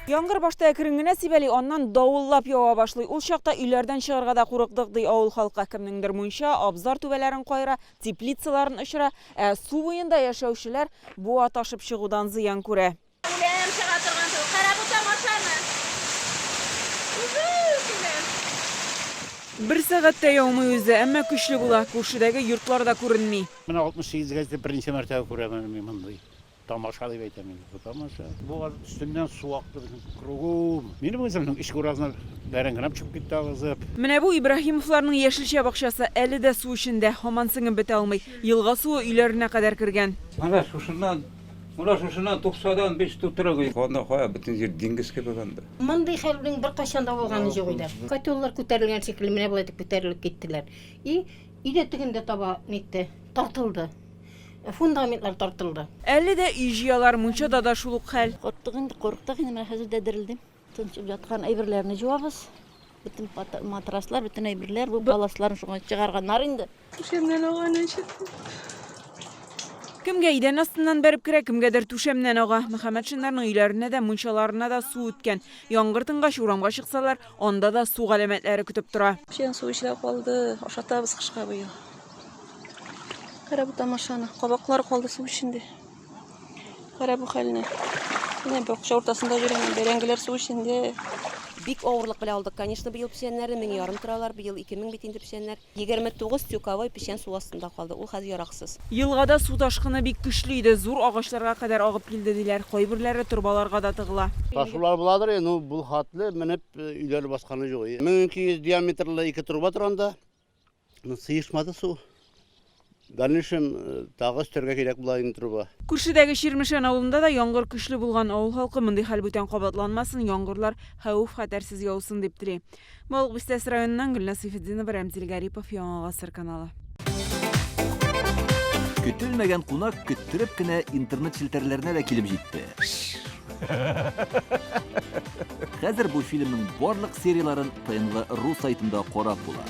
Яңгыр башта әкрен генә сибәли, аннан давыллап ява башлый. Ул чакта өйләрдән чыгарга да курыктык, ди авыл халкы. Кемнеңдер мунча, абзар түбәләрен каера, теплицаларын очыра, ә су буенда яшәүчеләр буа ташып чыгудан зыян күрә. Үләм, чыга торган түгел. Кара бу тамашаны. Уху, көләм. Бер сәгать тә яумый үзе, әмма көчле була. Күршедәге йортлар да күренми. Менә 68 гә җитеп беренче мәртәбә күрәм әле мин мондый тамаша дип әйтәм инде. Бу тамаша. Бугаз өстеннән су акты безнең кругом. Минем үземнең өч куразны бәрәңгеләм төшеп китте агызып. Менә бу Ибраһимовларның яшелчә бакчасы әле дә су эчендә, һаман сеңеп бетә алмый. Елга суы өйләренә кадәр кергән. Менә шушыннан, менә шушыннан туксадан биш тутырыгыз. Анда кая, бөтен җир диңгез кебек анда. Мондый хәлнең беркайчан да булганы юк иде. Котеллар күтәрелгән шикелле, менә болай итеп күтәрелеп киттеләр. И өйдә тегендә таба нитте, тартылды. Фундаментлар тартылды. Әле дә өй җыялар, мунчада да шул ук хәл. Курыктык инде, курыктык инде, менә хәзер дә дерелдим. Тынчып яткан әйберләрне җуабыз. Бөтен матраслар, бөтен әйберләр, бу паласларын шуңа чыгарганнар инде. Түшәмнән ага ничек? Кемгә идән астыннан бәреп керә, кемгәдер түшәмнән ага. Мөхәммәтшиннарның өйләренә дә, мунчаларына да су үткән. Яңгыр тынгач, урамга чыксалар, анда да су галәмәтләре көтеп тора. Печән су эчә калды, ашатабыз кышка быел. Кара бу тамашаны, кабаклар калды су эчендә. Кара бу хәлне. Менә бакча уртасында йөрим, бәрәңгеләр су эчендә. Бик авырлык белән алдык, конечно, быел печәннәрне, 1500 торалар, быел 2000 бит инде печәннәр. 29 тюковой печән су астында калды, ул хәзер яраксыз. Елгада су ташкыны бик көчле иде, зур агачларга кадәр агып килде, диләр. Кайберләре торбаларга да тыгыла. Ташулар буладыр, ну бу хатлы менеп өйләрне басканы юк. 1200 диаметрлы ике труба тора анда. Ну, сыешмады су. В дальнейшем тагы өстәргә кирәк була инде труба. Күршедәге Чирмешән авылында да яңгыр көчле булган. Авыл халкы мондый хәл бүтән кабатланмасын, яңгырлар хәвеф-хәтәрсез яусын дип тели. Балык Бистәсе районыннан Гөлназ Сыйфетдинова, Рәмзил Гарипов, Яңа Гасыр каналы. Көтелмәгән кунак көттереп кенә интернет челтәрләренә дә килеп җитте. Хәзер бу фильмның барлык серияләрен ТНВ.ру сайтында карап була.